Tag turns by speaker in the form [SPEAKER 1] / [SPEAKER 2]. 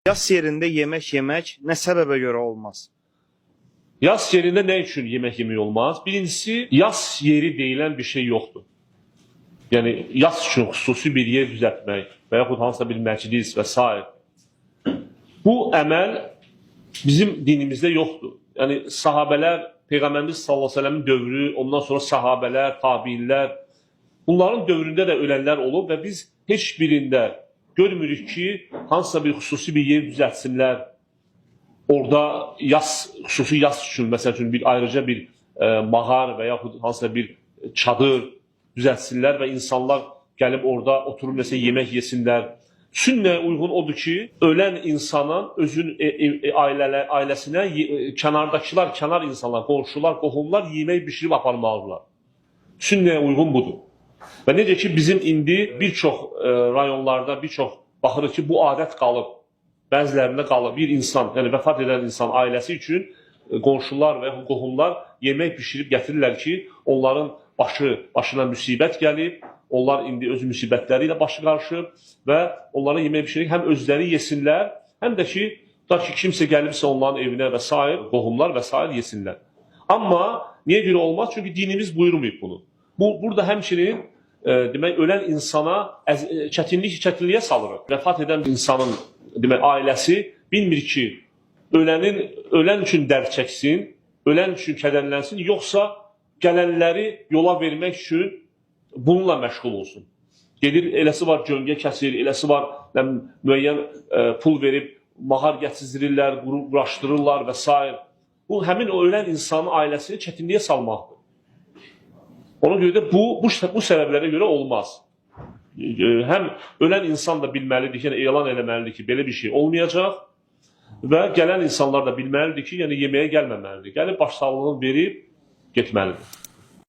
[SPEAKER 1] Yas yerində yemək yemək nə səbəbə görə olmaz?
[SPEAKER 2] Yas yerində nə üçün yemək yemək olmaz? Birincisi, yas yeri deyilən bir şey yoxdur. Yəni yas üçün xüsusi bir yer düzəltmək və yaxud hansısa bir məclis və s. Bu əməl bizim dinimizdə yoxdur. Yəni sahabələr, Peyğəmbərimiz sallallahu əleyhi və səlləmin dövrü, ondan sonra sahabələr, tabiinlər, bunların dövründə də ölənlər olub və biz heç birində görmürük ki, hansısa bir xüsusi bir yer düzəltsinlər. Orada yas, xüsusi yas üçün, məsəl üçün bir ayrıca bir mağar və yaxud hansısa bir çadır düzəltsinlər və insanlar gəlib orada oturub nəsə yemək yesinlər. Sünnəyə uyğun odur ki, ölən insanın özün ailəsinə kənardakılar, kənar insanlar, qonşular, qohumlar yemək bişirib aparmalıdırlar. Sünnəyə uyğun budur. Və necə ki bizim indi bir çox rayonlarda bir çox baxırıq ki, bu adət qalıb. Bəzilərində qalıb bir insan, yəni vəfat edən insan ailəsi üçün qonşular və yaxud qohumlar yemək bişirib gətirirlər ki, onların başına müsibət gəlib, onlar indi öz müsibətləri ilə başı qarışıb və onlara yemək bişirir, həm özləri yesinlər, həm də ki, tutaq ki, kimsə gəlibsə onların evinə və sair, qohumlar və sair yesinlər. Amma niyə görə olmaz? Çünki dinimiz buyurmayıb bunu. Bu burada həmçinin demək ölən insana çətinliyə salırıq. Vəfat edən insanın demək ailəsi bilmir ki, ölən üçün dərd çəksin, ölən üçün kədərlənsin, yoxsa gələnləri yola vermək üçün bununla məşğul olsun. Gedir, eləsi var cöngə kəsir, eləsi var nə, müəyyən pul verib mağar gətizdirirlər, quraşdırırlar və s. Bu həmin o ölən insanın ailəsini çətinliyə salmaqdır. Ona görə də bu səbəblərə görə olmaz. Həm ölən insan da bilməlidir ki, yəni elan eləməlidir ki, belə bir şey olmayacaq və gələn insanlar da bilməlidir ki, yəni yeməyə gəlməməlidir. Gəlib başsağlığını verib getməlidir.